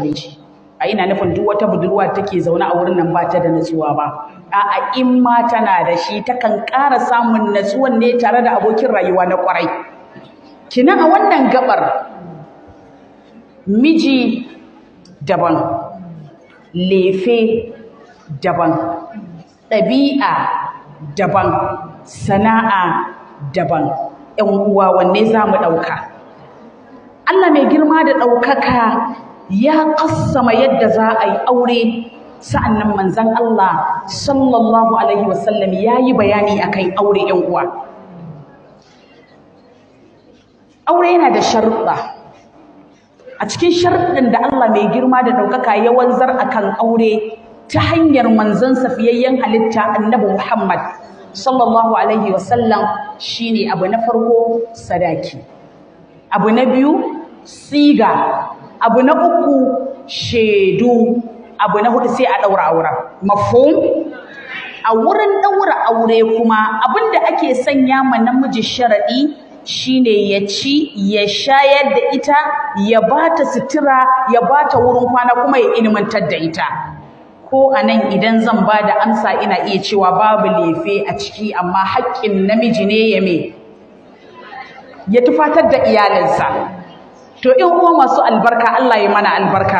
miji. A ina nufin duk wata budurwa da take zaune a wurin nan ba ta da natsuwa ba. A'a, in ma tana da shi, takan ƙara samun natsuwan ne tare da abokin rayuwa na ƙwarai. Kina a wannan gabar, miji daban, lefe daban, ɗabi'a daban, sana'a daban. ‘Yan uwa, wanne za mu ɗauka? Allah mai girma da ɗaukaka ya kassama yadda za a yi aure, sa'annan manzon Allah sallallahu alaihi wasallam ya yi bayani akan aure. ‘Yan uwa, aure yana da sharuɗa. A cikin sharuɗin da Allah mai girma da ɗaukaka ya wanzar akan aure ta hanyar manzon fiyayyen halitta Annabi Muhammad sallallahu alaihi wasallam shine: abu na farko, sadaki; abu na biyu, siga; abu na uku, shaidu; abu na hudu, sai a ɗaura auren. Mafhum? A wurin ɗaura aure kuma, abinda ake sanya ma namiji sharaɗi shine ya ci, ya shayar da ita, ya bata sutura, ya bata wurin kwana, kuma ya ilmantar da ita. Ko a nan idan zan ba da amsa, ina iya cewa babu lefe a ciki, amma haƙƙin namiji ne ya me ya tufatar da iyalinsa. To, in uwa masu albarka, Allah ya mana albarka.